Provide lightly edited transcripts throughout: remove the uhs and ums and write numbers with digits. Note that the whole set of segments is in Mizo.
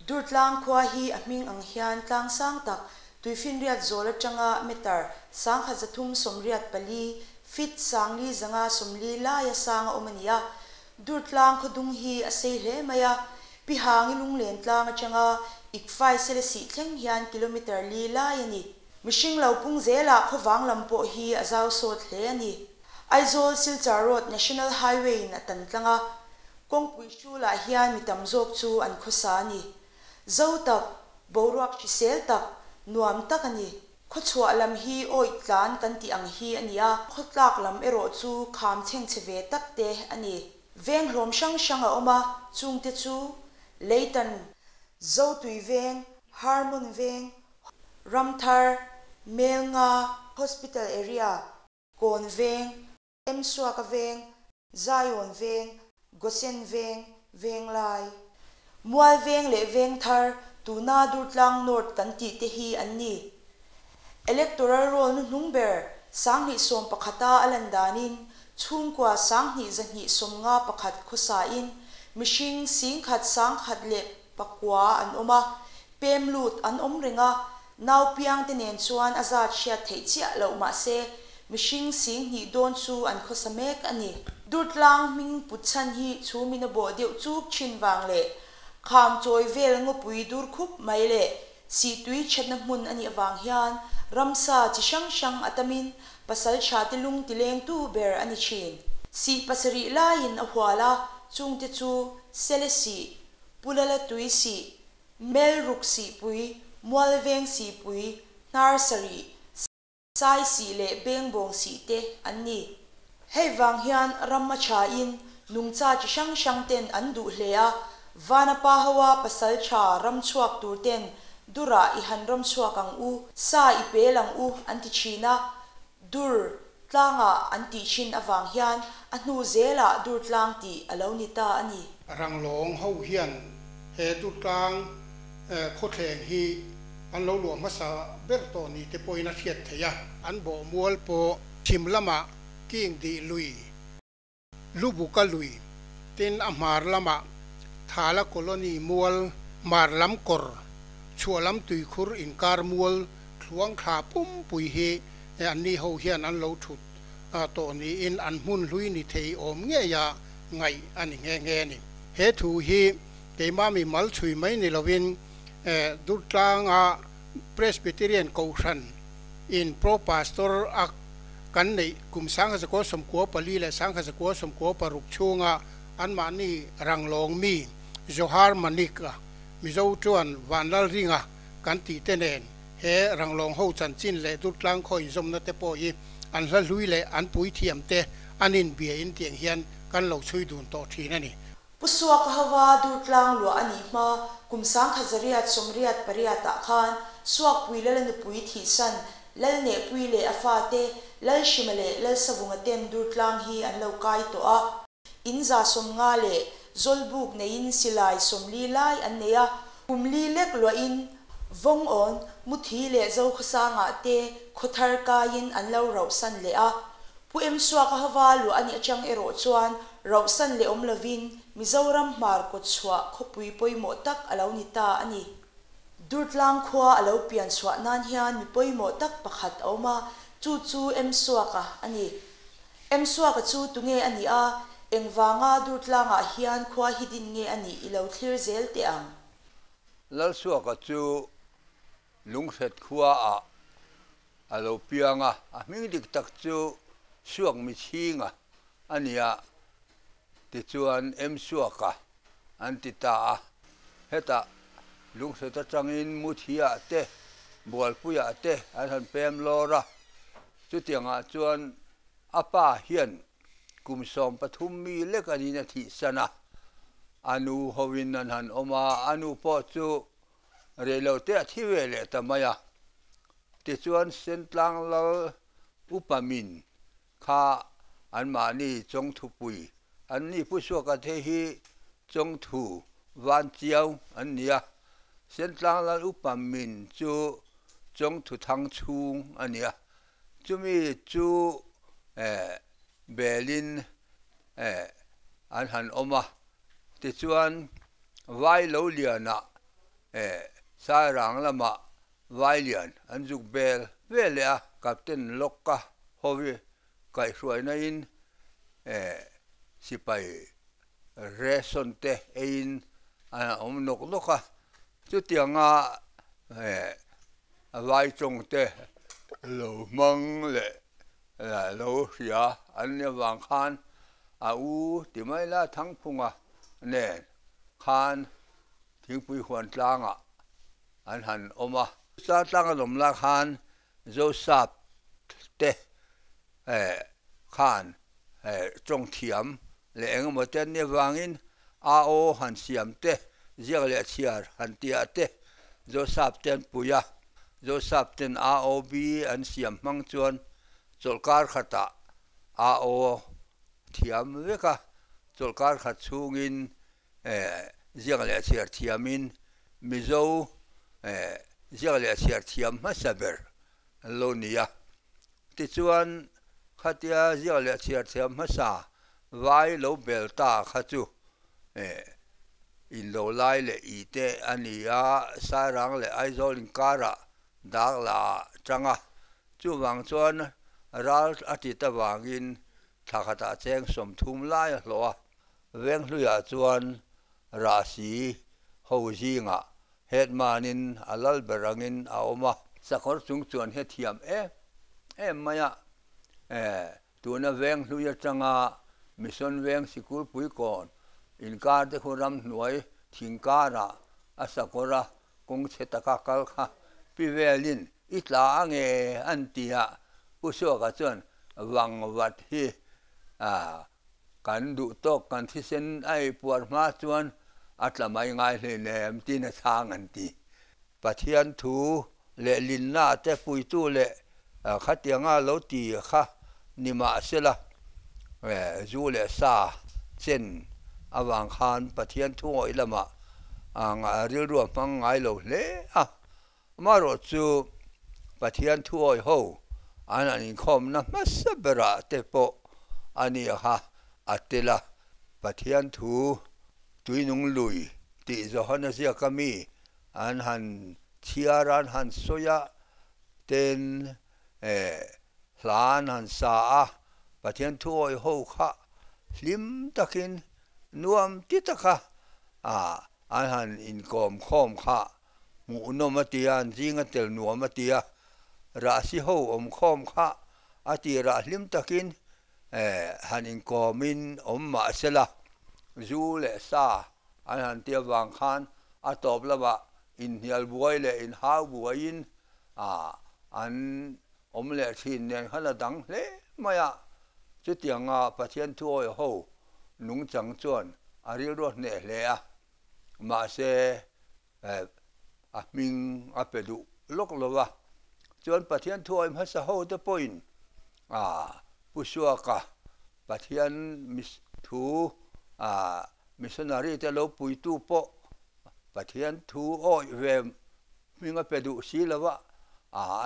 Durtlang khua hi a hming ang hian tlang sang tak, tuifinriat zawl atanga meter 1384, feet 4540 laia sang a awm a ni a. Durtlang khaw dung hi a sei hle mai a, Pihangi lunglen tlang atanga Ikfai Selesih thleng hian kilometre li lai a ni. Mihring lo pung zelah khawvang lam pawh hi a zau sawt hle a ni. Aizawl Silchar Road National Highway in a tan tlang a, kawngpui hrulah hian mi tam zawk chu an khawsa a ni. Zo tak, boruak hrisel tak, nuam tak a ni. Khawchhuah lam hi awih tlan kan tih ang hi a ni a, khawtlak lam erawh chu kham chhengchhe ve tak te a ni. Veng hlawm hrang hrang a awm a, chungte chu, Leitan, Zotui Veng, Harmon Veng, Ramthar, Melnga, Hospital Area, Kawn Veng, Emsuaka Veng, Zion Veng, Gosen Veng, Venglai. Mual Veng leh Vengthar, tuna Durtlang North kan tih te hi an ni. Electoral Roll hnuhnung ber 2011-a a lan danin chhungkua 2291 khawsain mihring 11,109 an awm a, pem lut an awm reng a, nau piang te nen chuan a zat hriat theih chiah loh mah se mihring 2000 dawn chu an khawsa mek a ni. Durtlang hming put chhan hi chhumin a bawh deuh chuk thin vang leh kham chawi vel ngawpui dur khup mai leh sihtui thatna hmun a nih avang hian ramsa chi hrang hrang a tamin pasaltha te lung tilengtu ber a ni thin. Sih pasarih laiin a hual a, chungte chu Selesih, Pulala tui sih, Melruk sihpui, Mualveng sihpui, Hnar sarih, Sai sih leh Bengbawng sih te an ni. Hei vang hian ram a thain nungcha chi hrang hrang ten an duh hle a, Vana pa hoa pasal tha ram chhuak tur ten Durah i han ram chhuak ang u, sa i pel ang u an ti thin a, Dur tlangah an tih thin avang hian a hnu zelah dur tlang tih a lo ni ta a ni. Ranglawng ho hian he dur tlang khawthleng hi an lo luah hmasa ber tawh ni te pawhin a hriat theih a. An bawh mual pawh chhim lamah King Dih lui Lubuka lui, tin a hmar lamah Thala Colony mual, hmar lam kawr, chhuah lam tuikhur inkar mual thluang thla pumpui hi anni ho hian an lo thut tawh niin an hmun hlui ni thei awm ngeia ngaih a ni nghe nghe a ni. He thu hi keimah mi mal chhui mai ni lovin Durtlanga Presbyterian Kohhran in Pro Pastor a kan neih kum 1994 leh 1996 chhunga anmahni Ranglawng mi Johar Manik-a Mizo chuan Vanlalringa kan tih te nen he Ranglawng ho chanchin leh Durtlang khaw inzawmna te pawh hi an hla hlui leh an puithiam te an inbiain tiang hian kan lo chhui dun tawh thin a ni. Pu Suaka hova Durtlang luah a nih hma kum 1988 ah khan Suakpui Lala nupui thihsan Lalnehpui leh a fate Lalhrima leh Lalsavunga ten Durtlang hi an lo kai tawh a. In 150 leh Zawlbuk neiin silai 40 lai an nei a, kum li lek luahin Vawngawn, Muthi leh Zokhawsangah te khawthar kaiin an lo rauhsan leh a. Pu Em Suaka hova luah a nih atang erawh chuan rauhsan leh awm lovin Mizoram hmar kawtchhuah khawpui pawimawh tak a lo ni ta a ni. Durtlang khua a lo pian chhuah nan hian mi pawimawh tak pakhat a awm a, chu chu Em Suaka a ni. Em Suaka chu tunge a nih a, engvanga Durtlangah hian khua hi din nge a nih i lo thlir zel teh ang. Lalsuaka chu Lungset khuaah a lo piang a, a hming dik tak chu Suak Michhinga a ni a, tichuan Em Suaka an ti ta a. Hetah Lungset atangin Muthiah te, Bualpuiah te an han pem lawr a, chutiangah chuan a pa hian kum 13 mi lek anin a thihsan a, a nu hovin an han awm a, a nu pawh chu Reilo te a thi ve leh ta mai a. Tichuan Sentlang Lal upa min kha anmahni Chawngthupui an ni Pu Suaka te hi Chawngthu Van Chiau an ni a. Sentlang Lal upa min chu Chawngthu Thang chhung a ni a. Chumi chu belin an han awm a. Tichuan Vai lo lianah. Sairang lamah Vailian an zuk bel ve leh a, Captain Locke-a hawi kaihhruainain sipai ration te eiin an awm nawk nawk a. Chutianga vai tawng te lo hmang leh lo hria an nih avang khan a u ti mai la Thangphunga nen khan thingpui huan tlangah an han awm a. Star tlang an awm lai khan Zosap te khan tawng thiam leh eng emaw te an nih avangin a aw han siam te, ziak leh chhiar han tih te Zosap te an pui a. Zosap ten AOB an siam hmang chuan chawlhkar khatah a aw thiam vek a, chawlhkar khat chhungin Ziak leh chhiar thiamin Mizo ziak leh chhiar thiam hmasa ber an lo ni a. Tichuan, khatia ziak leh chhiar thiam hmasa vai lo bel ta kha chu inlo lai leh i te a ni a, Sairang leh Aizawl inkarah dak la ah chang a. Chuvang chuan ral a tit avangin thla khatah cheng 30 lai a hlawh a. Venghluiah chuan Rahsi ho zingah headman-in a lal ber angin a awm a. Sakawr chung chuan hi a thiam em em mai a, tuna Venghlui atanga Mission Veng Sikulpui kawn inkar te khu ramhnuai thingkarah a sakawr a kawng chhe taka kal kha pi velin i tla ange an ti a, Pu Suaka chuan Vangvat hi Kan duh tawk kan thisen a ei puar hma chuan a tla mai ngai hleinem tiin a chhang an ti. Pathian thu leh linna te puitu leh khatianga lo ti kha ni mahsela zu leh sa chen avang khan Pathian thu ngawih lamah rilru a hmang ngai lo hle a. Amaherawh chu Pathian thuawi ho an han inkhawmna hmasa berah te pawh a ni kha a tel a, Pathian thu tuinung lui tih Johana ziaka mi an han chhiar a, an han sawi a, ten hla an han sa a, Pathian thuawi ho kha hlim takin nuam ti taka an han inkawm khawm kha Hmuhnawm a ti a, an zinga tel nuam a ti a, rahsi ho awm khawm kha a tirah hlim takin han inkawmin awm mah se la, zu leh sa an han ti avang khan a tawp lamah inhnial buai leh inhau buaiin an awm leh thin nen khan a dang hle mai a. Chutianga Pathian thuawi ho nungchang chuan a rilru a hneh hle a. Mahse, a hming a pe duh lawk lo a. Chuan Pathian thuawih hmasa ho te pawhin Pu Suaka Pathian thu missionary te lo puitu pawh Pathian thu awih ve hming a pe duh si lo a,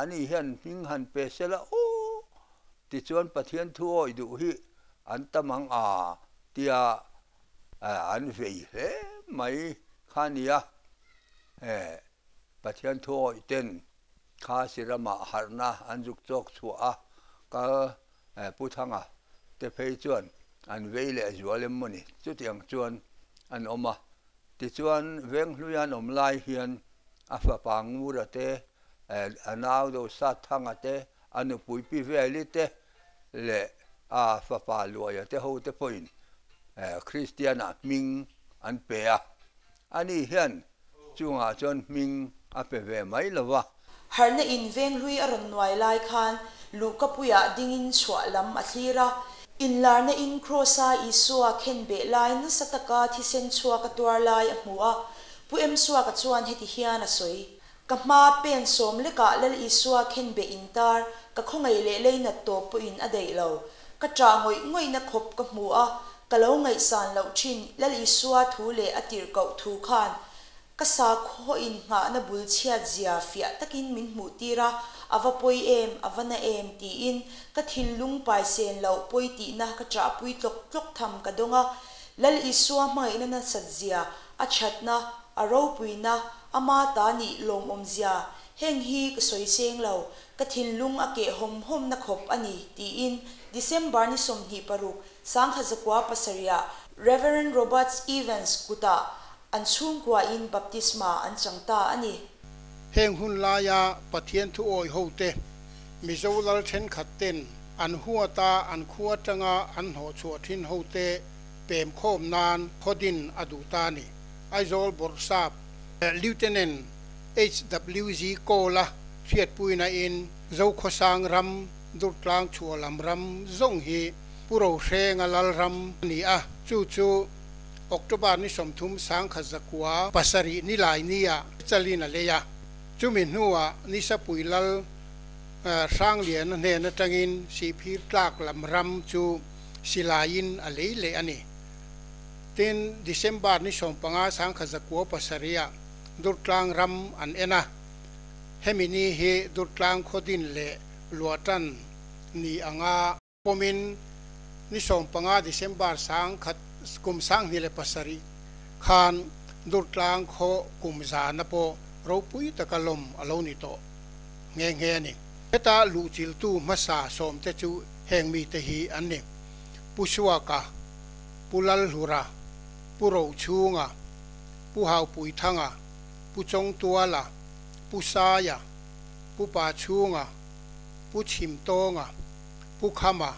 ani hian hming han pe sela aw tichuan Pathian thu awih duh hi an tam ang a tia An vei hle mai kha nia, Pathian thuawih ten kha Siramah harhna an zuk chawk chhuah a, kal Pu Thanga te phei chuan an vei leh zual em mawni chutiang chuan an awm a. Tichuan Venghluia an awm lai hian a fapa Ngura te, a nau Dosat Thanga te, a nupui Pi Veli te leh a fapa Luaia te ho te pawhin Kristianah hming an pe a, ani hian chungah chuan hming a pe ve mai lo va. Harhna in Venghlui a rawn nuai lai khan Luhkapuiah dingin chhuah lam a thlir a, inlarna in Kraws-a Isua khenbeh lai nasa taka thisen chhuak a tuar lai a hmu a, Pu Emsuaka chuan heti hian a sawi. Ka hma pen sawm lekah Lal Isua khenbeh intar, ka khawngaih leh leinat tawp pawhin a daih lo. Ka ṭah ngawih ngawihna khawp ka hmu a, ka lo ngaihsan loh ṭhin Lal Isua thu leh a tirhkoh thu khan ka sakhaw innghahna bul chhiat zia fiah takin min hmuh tir a, a va pawi em, a va na em tiin ka thinlung paisen loh pawi tihna ka ṭahpui tlawk tlawk tham ka dawng a. Lal Isua hmangaihna nasat zia, a ṭhatna, a ropuina, Ama ta nih lawmawmzia, heng hi ka sawi seng lo, ka thinlung a keh hawm hawmna khawp a ni, tiin December ni 26, 1907 ah Rev. Roberts Evans kutah an chhungkuain baptisma an chang ta a ni. Heng hun laia Pathian thu awi hote Mizo lal thenkhat ten an huata an khua atanga an hnawhchhuah thin hote pem khawm nan khawdin a duh ta a ni. Aizawl Bawrhsap Lieutenant HWG Kawl-a hriatpuina in Zokhawsang ram, Durtlang chhuah lam ram zawng hi Pu Rohrenga lal ram a ni a, chu chu October ni 30 1907 nilai nia chalin a lei a. Chumi hnuah Nisapui lal Hrangliana hnen atangin Sihphir tlak lam ram chu silaiin a lei leh a ni. Tin, December ni 15 1907 ah Durtlang ram an en a, hemi ni hi Durtlang khawdin leh luahtan ni anga pawmin ni 15 December sangkhat kum 2007 khan Durtlang khaw kum zana pawh ropui taka lawm a lo ni tawh nghe nghe a ni. Heta luhchiltu hmasa sawmte chu heng mite hi an ni, Pu Suaka, Pu Lalhlura, Pu Rochhunga, Pu Haupuithanga, Pu Chawngtuala, Pu Saia, Pu Pachhunga, Pu Chhimtawnga, Pu Khama,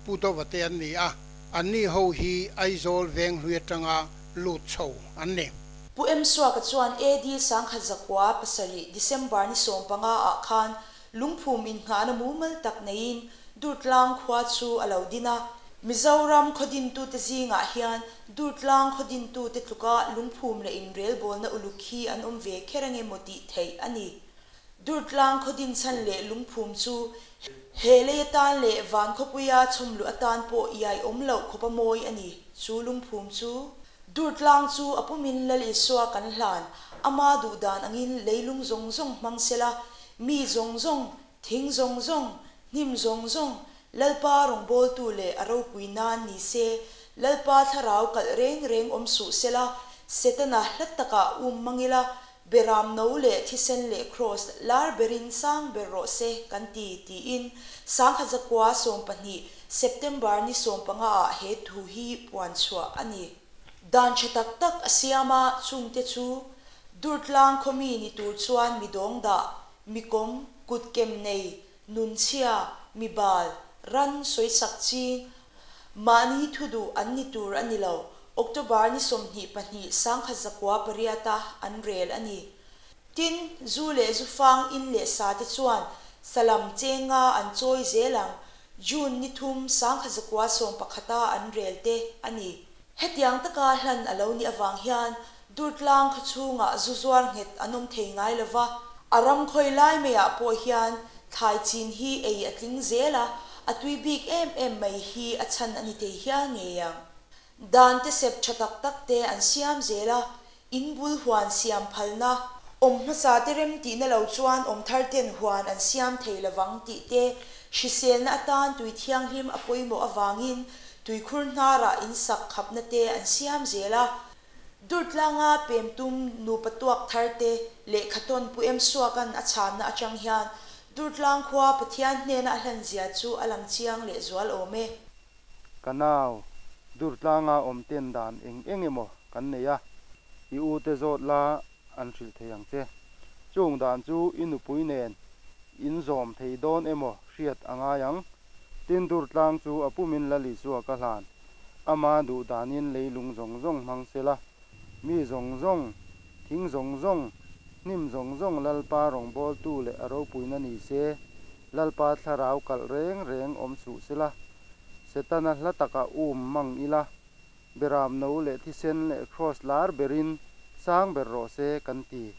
Pu Dova te an ni a, anni ho hi Aizawl Venghlui atanga lut chho an ni. Pu Em Suaka chuan AD 1907 December ni 15 ah khan lungphum innghahna mumal tak neiin Durtlang khua chu a lo din a. Mizoram khaw dintute zingah hian Durtlang khaw dintute tluka lungphum leh inrelbawlna uluk hi an awm ve kher ange maw tih theih a ni. Durtlang khaw din chhan leh lungphum chu he lei atan leh van khawpuia chhawmluh atan pawh iai awm loh khawp a mawi a ni. Chu lungphum chu Durtlang chu a pumin Lal Isua kan hlan, ama duhdan angin leilung zawng zawng hmang sela, mi zawng zawng, thing zawng zawng, hnim zawng zawng, Lalpa rawngbawltu leh a ropui nan ni se, Lalpa thlarau kalh reng reng awm suh sela, Setana hla takah um mang ila, Beram no leh thisen leh kraws lar berin sang ber rawh se kan ti, tiin 1912 September ni 15 ah he thu hi puan chhuah a ni. Dan tha tak tak a siam a, chungte chu Durtlang khawmi ni tur chuan mi dawng dah, mi kawm, kut kem nei, nunchhia, mi bal, ran sawisak ching, Mahni thu duh an ni tur a ni lo. October ni 22 1908 a an rel a ni. Tin, zu leh zufang in leh sa te chuan salam chenga an chawi zel ang. June ni 3 1911 a an rel te a ni. Hetiang taka hlan a lo nih avang hian Durtlang khaw chhungah zu zuar nghet an awm thei ngai lo va, a ram khawi lai maiah pawh hian thlai chin hi ei a tling zel a, a tui bik em em mai hi a chhan a ni thei hial ngei ang. Dan te sep tha tak tak te an siam zel a, in bul huan siam phalna, awm hmasa te rem tihna lo chuan awm thar ten huan an siam thei lovang tih te, hriselna atan tui thianghlim a pawimawh avangin tuikhur hnarah in sak khapna te an siam zel a. Durtlanga pem tum nupa tuak thar te lehkha tawn Pu Em Suaka'n a chhanna atang hian Durtlang khua Pathian hnena a hlan zia chu a lang chiang leh zual awm e. Ka nau, Durtlanga awm ten dan eng eng emaw kan nei a, i u te zawt la an hrilh thei ang che. Chung dan chu i nupui nen in zawm thei dawn emaw hriat a ngai ang. Tin, Durtlang chu a pumin Lal Isua ka hlan. Ama duh danin leilung zawng zawng hmang sela, mi zawng zawng, thing zawng zawng, hnim zawng zawng Lalpa rawngbawltu leh a ropuina ni se, Lalpa thlarau kalh reng reng awm suh sela, Setana hla takah um mang ila, Beram no leh thisen leh kraws lar berin sang ber rawh se kan ti.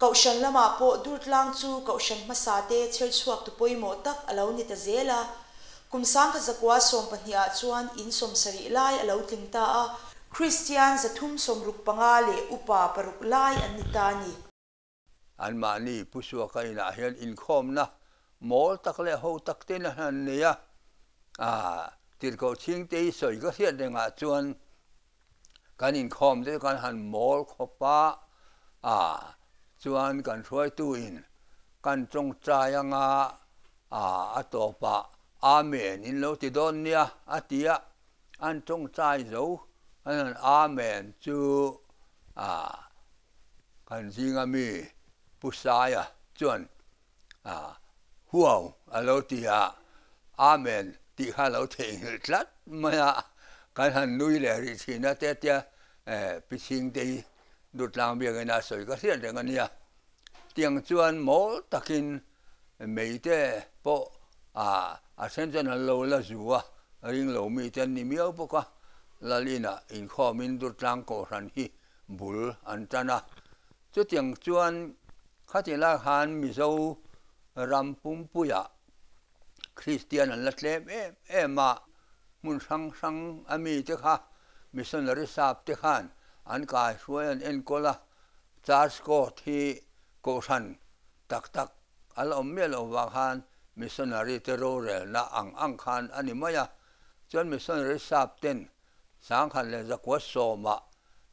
Kohhran lamah pawh Durtlang chu kohhran hmasa te chher chhuak tu pawimawh tak a lo ni ta zel a. Kum 1912 ah chuan in 70 lai a lo tling ta a, Kristian 365 leh upa paruk lai an ni ta a ni. Anmahni Pu Suaka inah hian inkhawmna mawl tak leh ho tak te in an nei a, tirhkoh chhingte i sawi ka hriat rengah chuan kan inkhawm te chu kan han mawl khawp a, Chuan kan hruaitu in kan tawngtai anga a tawpah Amen in lo ti dawn nia a ti a, an tawngtai zo an han Amen chu kan zinga mi Pu Saia chuan Huau a lo ti a, Amen tih kha a lo theihnghilh tlat mai a, kan han nui leh rih thin a te tia Pi Chhingte hi Dutlang biakin a sawi ka hriat reng a nia. Tiang chuan mawl takin meite pawh a then chuan an lo la zu a, ring lo mite an ni miau bawk a, Lal inah inkhawmin Dutlang Kohhran hi bul an tan a. Chutiang chuan khati lai khan Mizo ram pumpuiah Kristian an la tlem em em a, hmun hrang hrang a mite kha missionary sap te khan an kaihruai an enkawl a, Church Court hi kohhran tak tak a la awm miah loh vang khan missionary te rorelna ang ang khan a ni mai a, chuan missionary sap ten Sangkhat leh zakua sawmah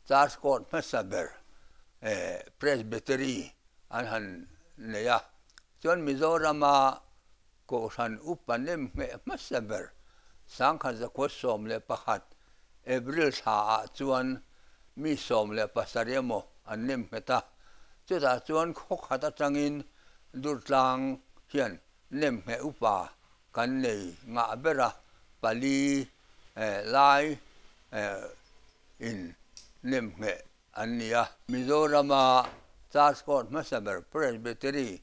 Church Court hmasa ber Presbytery an han nei a, chuan Mizorama Kohhran upa nem ngheh hmasa ber Sangkhat zakua 11 April thlaah chuan mi 17 emaw an nem nghet a, chutah chuan khawkhat atangin Durtlang hian nem ngheh upa kan nei ngah ber a, pali lai in nemngheh an ni a. Mizorama Church Court hmasa ber Presbytery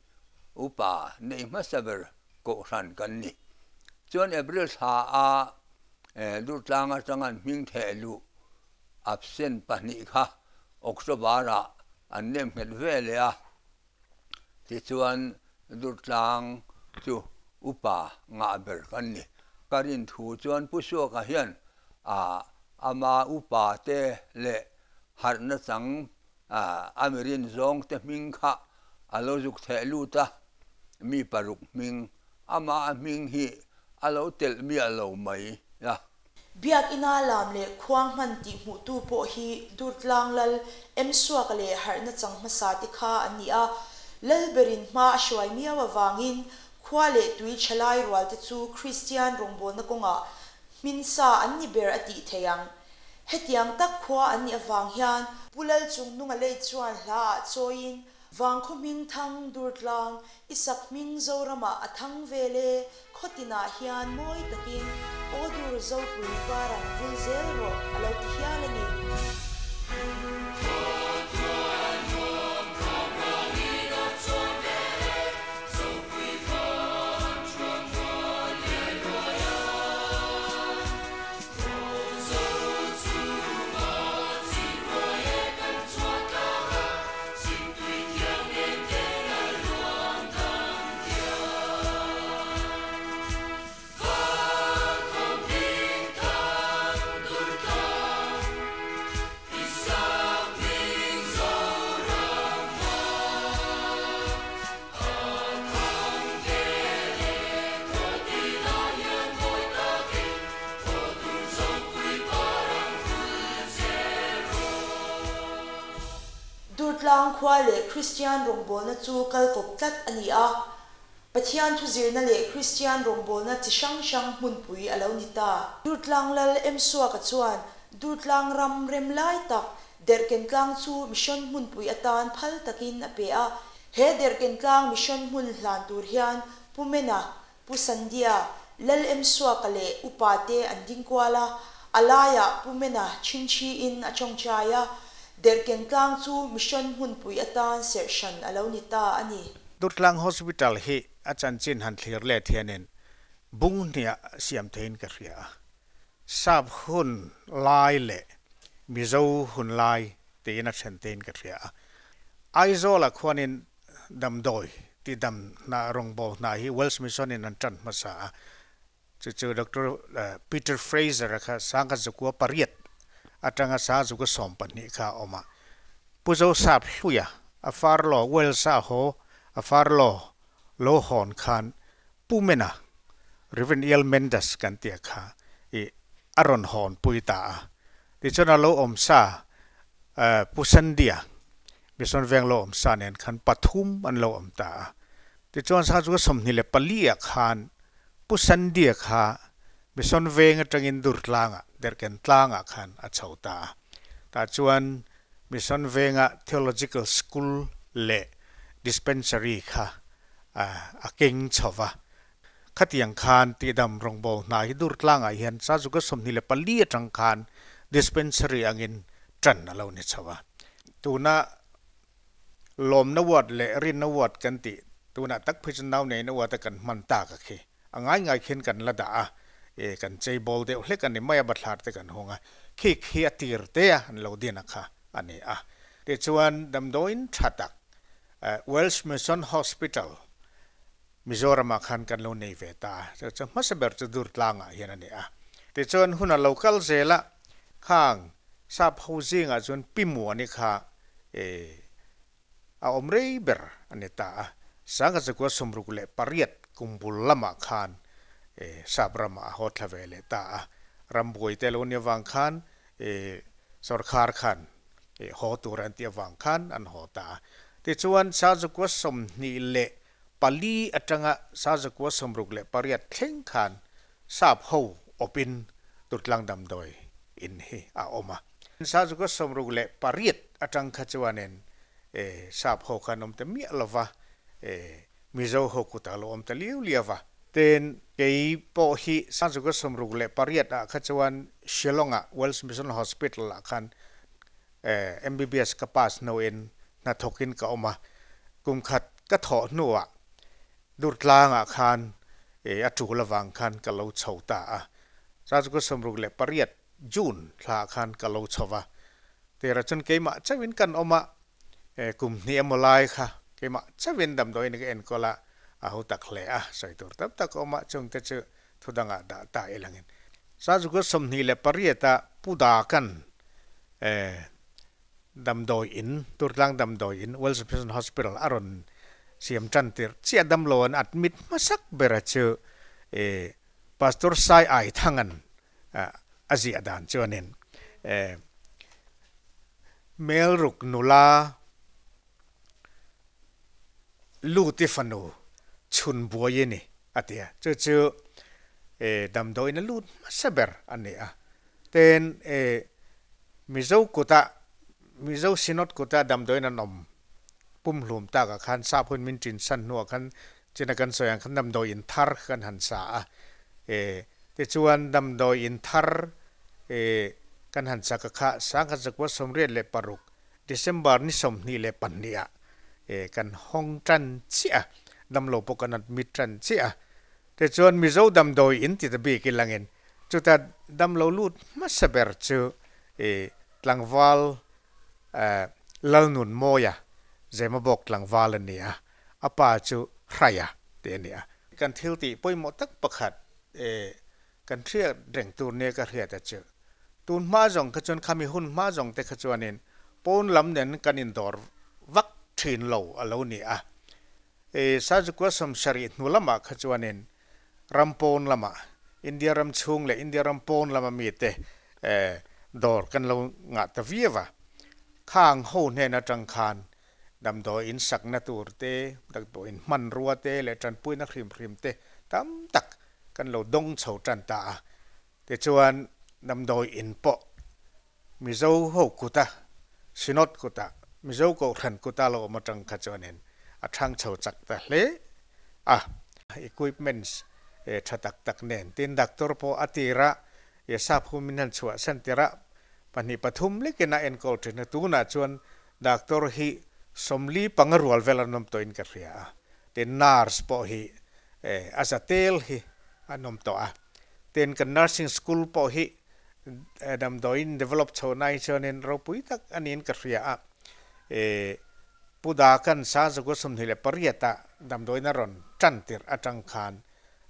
upa neih hmasa ber kohhran kan ni. Chuan April thla a Durtlang atanga an hming theh luh absent pahnih kha October ah an nemnghet ve leh a. Tichuan, Durtlang chu upa ngah ber kan ni. Ka rin thu chuan Pu Suaka hian a ama upa te leh harhna chang a mirin zawng te hming kha a lo zuk theh lut a, mi paruk hming, ama a hming hi a lo telh miah lo mai a. Biakina lam leh khuang hman tih hmuhtu pawh hi Durtlang Lal M Suaka leh harhna chang hmasa te kha an ni a, Lal berin hma a hruai miau avangin khua leh tui thalai rual te chu Kristian rawngbawlna kawngah hminsa an ni ber a tih theih ang. Hetiang tak khua an nih avang hian Pu Lal Chungnunga lei chuan hla ah chawiin Vangkhaw hming thang Durtlang, i sak hming Zoramah a thang vel e, khaw tinah hian mawi takin Aw dur Zopui parang vul zel rawh a lo ti hial a ni. Durtlang khua leh Kristian rawngbawlna chu kal kawp tlat a ni a, Pathian thuzirna leh Kristian rawngbawlna chi hrang hrang hmunpui a lo ni ta. Durtlang Lal M Suaka chuan Durtlang ram rem lai tak Derhkentlang chu Mission hmunpui atan phal takin a pe a. He Derhkentlang Mission hmun hlan tur hian Pu Mena, Pu Sandia, Lal M Suaka leh upa te an ding kual a, a laiah Pu Mena chhingchhiin a tawngtai a, Derhkentlang chu Mission hmunpui atan serh hran a lo ni ta a ni. Durtlang Hospital hi a chanchin han thlir let hianin bung hniah siam theiin ka hria a. Sap hun lai leh Mizo hun lai tiin a then tein ka hria a. Aizawlah khuanin damdawi ti dam hna rawngbâwl hna hi Welsh Mission in an ṭan hmasa a. Chu chu Doctor Peter Fraser a kha sangkhat zakua pariat aṭanga sang zakua 12 kha a awm a. Pu Zosap Hluia a farlaw Wales a haw a farlaw lo hawn khan Pu Mena, Rev. E. L. Mendes kan tih a kha i a rawn hawn pui ta a. Tichuan a lo awm sa Pu Sandia, Mission Veng lo awm sa nen khan pathum an lo awm ta a. Tichuan Sangha 24 ah khan Pu Sandy-a kha Mission Veng atangin Durtlangah, Derhken tlangah khan a chho ta a. Tah chuan Mission Venga Theological School leh Dispensary kha a keng chho va. Khatiang khan tihdam rawngbâwl hna hi Durtlangah hian Sazuka 24 atang khan Dispensary angin ṭan a lo ni chho a. Tuna lawmna ward leh rinna ward kan tih tunah tak phei chu nau neihna ward a kan hman tak a khi. A ngai ngai khian kan la dah a, e kan chei bawl deuh hlek a ni mai a, bathlar te kan hung a, khi khi a tir te a an lo din a kha a ni a. Tichuan damdawiin tha tak Welsh Mission Hospital Mizoramah khan kan lo nei ve ta a, chu chu hmasa ber chu Durtlangah hian a ni a. Tichuan hun a lo kal zel a, khang sap ho zingah chuan Pi Muani kha e a awm rei ber a ni ta a. Sangha chakua 68 kum bul lamah khan e sap ramah a haw thla ve leh ta a. Rambuai te lo ni avang khan e sawrkhar khan e haw tur an tih avang khan an haw ta a. Tichuan Sangha 24 atanga 1968 thleng khan sap ho awpin Durtlang damdawi in hi a awm a. 1968 atang kha chuanin sap ho khan awm ta miah lova, Mizo ho kutah lo awm ta liau liau va. Tin, kei pawh hi 1968 ah kha chuan Shillong ah Welsh Mission Hospital ah khan MBBS ka pass hnuin hnathawkin ka awm a, kum khat ka thawh hnuah Durtlangah khan a tul avang khan ka lo chho ta a. 1968 June thlaah khan ka lo chho va, tira chuan keimah chauhin kan awm a, kum hnih emaw lai kha keimah chauhin damdawiin ka enkawl a, a ho tak hle a, sawi tur tam tak a awm a, chungte chu Thu dangah dah ta i langin. 1928 ah Pu Dakan damdawi in, Durtlang damdawi in, Wells Mission Hospital a rawn siam tan tirh chiah damlo an admit hmasak bera chu Pastor Sai Ai Thangan a ziah dan chuanin Melruk nula Luti fanu chhun buai i ni, a ti a. Chu chu damdawiin a lut hmasa ber a ni a. Tin, Mizo kutah, Mizo Synod kutah damdawiin an awm pumhlum takah khan sap hun min ṭin san hnuah khan china kan sawi ang khan damdawiin thar kan han sa a. Tichuan damdawiin thar kan han sak a kha 1986 December ni 22 ah kan hawng tan chiah a, damlo pawh kan admit tan chiah a. Tichuan Mizo damdawi in ti ta bik i langin chuta damlo lut hmasa ber chu tlangval Lalnunmawia Zemabawk tlangval a ni a, a pa chu Hraia tih a ni a. Kan thil tih pawimawh tak pakhat Kan hriat reng tur nia ka hriat a chu. Tun hma zawng kha chuan khami hun hma zawng te kha chuanin pawn lam nen kan indawr vak thin lo a lo ni a. E Sajukua 70 hnu lamah kha chuanin ram pawn lamah, India ram chhung leh India ram pawn lama mite dawr kan lo ngah ta viau a. Khang ho hnen atang khan damdawi in sakna tur te, damdawi in hmanrua te leh tanpuina hrim hrim te tam tak kan lo dawng chho tan ta a. Tichuan damdawi in pawh Mizo ho kuta, Synod kuta, Mizo Kohhran kuta lo awm atang kha chuanin a thang chho chak ta hle a. Equipments tha tak tak nen tin doctor pawh a tirah sap hu min han chhuah san tirah pahnih pathum lekin a enkawl thin a, tunah chuan Doctor hi 45 rual vel an awm tawhin ka hria a, tin nurse pawh hi a za tel hi an awm tawh a, tin kan nursing school pawh hi damdawiin develop chho na hi chuanin ropui tak a niin ka hria a, Pu Dakan 1928 ah damdawiin a rawn tan tirh atang khan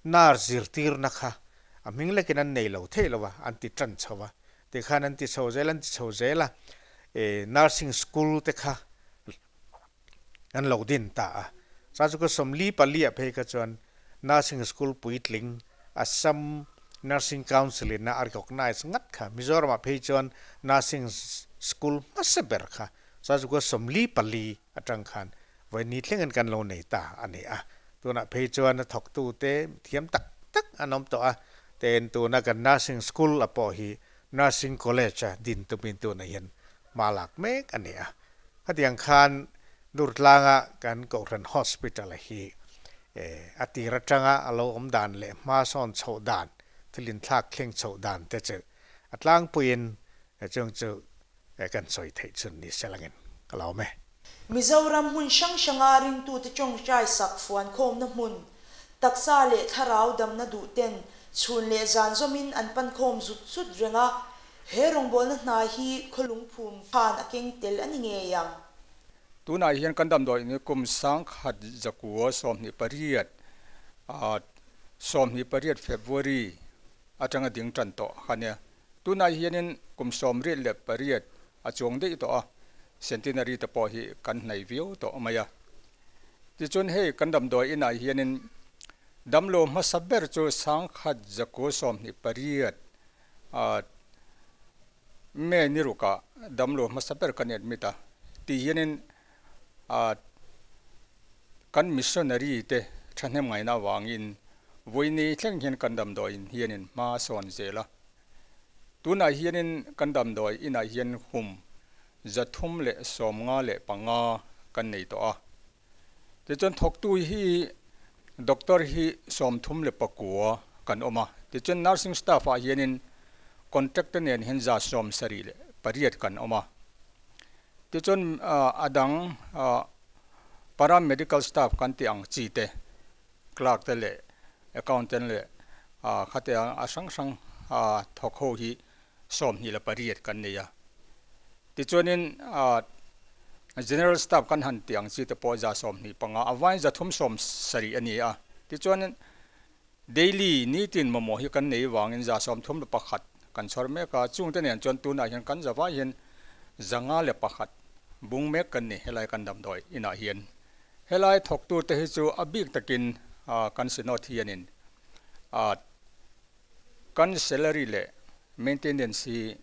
nurse zirtirna kha a hming lekin an nei lo thei lo a, an ti tan chho a, Tikhan an ti chho zel an ti chho zel a, nursing school te kha an lo din ta a. Sa chu ka 44 ah phei kha chuan nursing school puitling Assam Nursing Council in a recognize ngat kha. Mizoram ah phei chuan nursing school hmasa ber kha Zazukua 44 atang khan vawi ni thlengin kan lo nei ta a ni a. Tunah phei chuan a thawktute thiam tak tak an awm tawh a, ten tuna kan Nursing School a pawh hi Nursing College a din tumin tunah hian hma lak mek a ni a. Khatiang khan Durtlanga kan Kohhran Hospital hi a tir atanga a lo awm dan leh hma sawn chhoh dan, thil inthlak thleng chhoh dan te chu a tlangpuiin chung chu kan sawi theih chhun ni selangin ka lo awm e. Mizoram hmun hrang hranga ringtute tawngtai sak fuankhawmna hmun, taksa leh thlarau damna duhten chhun leh zan zawmin an pankhawm zut zut reng a, he rawngbawlna hna hi khawlungphum khan a keng tel a ni ngei ang. Tunah hian kan damdawi in hi kum 1928, 28 February atanga ding tan tawh kha nia. Tunah hianin kum 78 a chuang daih tawh a, centenary te pawh hi kan hnai viau tawh mai a. Tichuan hei kan damdawi inah hianin damlo hmasa ber chu 1928 May ni rukah damlo hmasa ber kan admit a, ti hianin kan missionary te thahnem ngaihna avangin vawiini thleng hian kan damdawi in hianin hma a sawn zel a. Tunah hianin kan damdawi inah hian hum 355 kan nei tawh a. Tichuan thawktu hi doctor hi 39 kan awm a. Tichuan nursing staff ah hianin contract te nen hian 78 kan awm a. Tichuan a dang paramedical staff kan tih ang chi te, clerk te leh accountant leh khatiang a hrang hrang thawk ho hi 28 kan nei a. Tichuanin general staff kan han tih ang chi te pawh 25, a vain 370 a ni a. Tichuanin Daily, nitin mamawh hi kan nei vangin 31 kan chhawr mek a, chungte nen chuan tunah hian kan zavai hian 501 bung mek kan ni helai kan damdawi inah hian. Helai thawktute hi chu a bik takin kan Synod hianin kan salary leh maintenance hi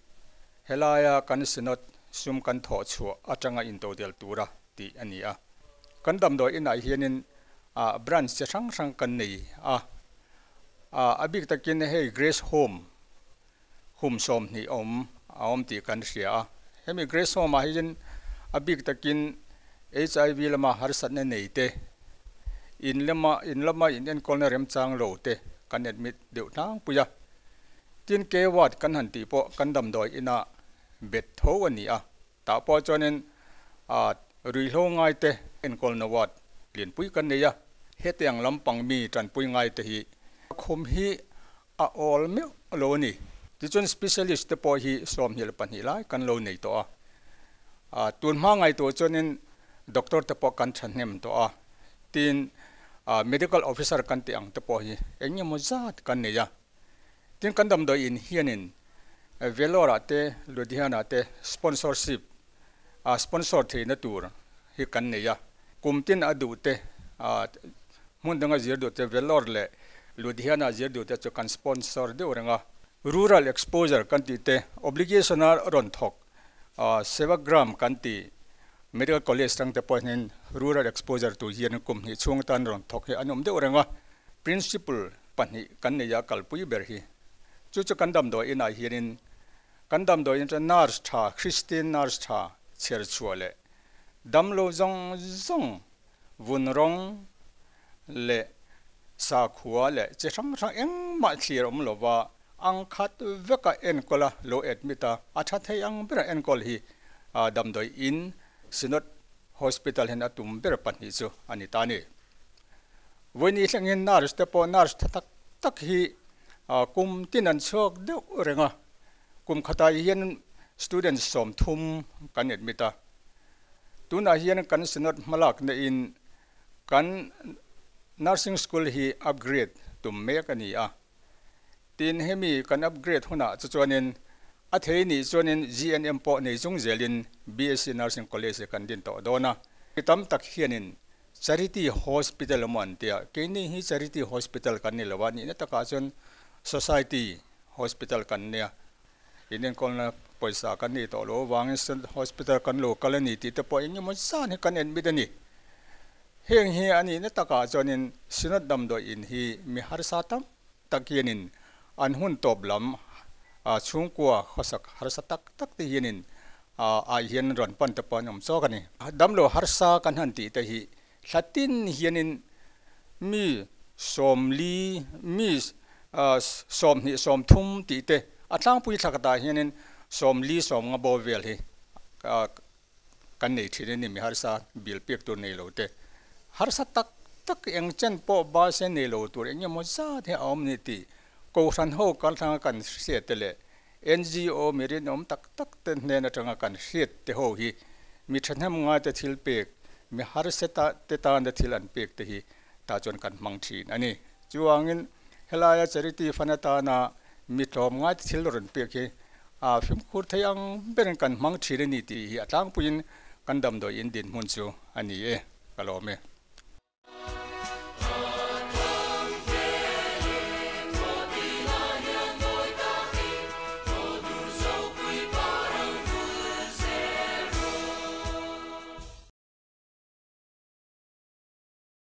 helaia kan Synod sum kan thawh chhuah atanga intodel tura tih a ni a. Kan damdawi inah hianin Branch chi hrang hrang kan nei a, a bik takin hei Grace Home hum 20 awm a awm tih kan hria a. Hemi Grace Home ah hian a bik takin HIV lama harsatna nei te, in lama in lama in enkawlna remchang lo te kan admit deuh tlangpui a. Tin K ward kan han tih pawh kan damdawi inah bet tho a ni a. Tah pawh chuanin ruihhlo ngaite enkawlna ward lianpui kan nei a, hetiang lampang mi tanpui ngaite hi khum hi a awl meuh lo a ni. Tichuan specialist te pawh hi 22 lai kan lo nei tawh a, tun hma ngaihtuah chuanin doctor te pawh kan thahnem tawh a, tin medical officer kan tih ang te pawh hi eng emaw zat kan nei a. Tin kan damdawi in hianin Vellore ah te Ludhiana ah te sponsorship a sponsor theihna tur hi kan nei a, kum tin a duh te hmun danga zir duh te Vellore leh Ludhiana zir duh te chu kan sponsor deuh reng a. Rural exposure kan tih te obligation a rawn thawk Sevagram kan tih Medical College tang te pawh hian rural exposure tur hian kum hnih chhung atan rawn thawk hi an awm deuh reng a. Principle pahnih kan nei a kalpui ber hi. Chu chu kan damdawi inah hianin kan damdawi in chuan nurse tha, Christian nurse tha chher chhuah leh damlo zawng zawng vun rawng leh sakhua leh chi hrang hrang engmah thlir awm lova ang khat veka enkawl a lo admit a, a tha thei ang bera enkawl hi damdawi in Synod Hospital hian a tum ber pahnih chu a ni ta a ni. Vawiini thlengin nurse te pawh nurse tha tak tak hi kum tin an chhuak deuh reng a, kum khatah hian student 30 kan admit a, tunah hian kan synod hmalak neihin kan nursing school hi upgrade tum mek a ni a, tin hemi kan upgrade hunah chu chuanin a thei nih chuanin GNM pawh nei chung zelin BSc Nursing College hi kan din tawh dawn a, mi tam tak hianin Charity Hospital emaw an tia, keini hi Charity Hospital kan ni lo a, nihna takah chuan Society Hospital kan nia, in enkawlna pawisa kan nei tawh loh avangin Synod Hospital kan lo kal a ni tih te pawh eng emaw zan hi kan admit a ni. Heng hi a nihna takah chuanin Synod damdawi in hi mi harsa tam tak hianin an hun tawp lam chhungkua khawsak harsa tak tak te hianin ah hian rawn pan te pawh an awm chawk a ni. Damlo harsa kan han tih te hi Thla tin hianin mi 40, mi 20, 30 tih te a tlangpui thla khatah hianin 40, 50 bo vel hi kan nei thin a ni. Mi harsa bill pek tur nei lo te, harsa tak tak eng chen pawh bus e nei lo tur eng emaw zat hi a awm a ni tih Kohhran ho kalthlanga kan hriat te leh NGO mi rinawm tak tak te hnen atanga kan hriat te ho hi mi thahnem ngai te thil pek, mi harsa te tana thil an pek te hi tah chuan kan hmang thin a ni. Chuangin helaia charity fund atana mi tlawmngai te thil rawn pek hi a fimkhur thei ang berin kan hmang thin a ni tih hi a tlangpuiin kan damdawi in dinhmun chu a ni e, ka lawm e.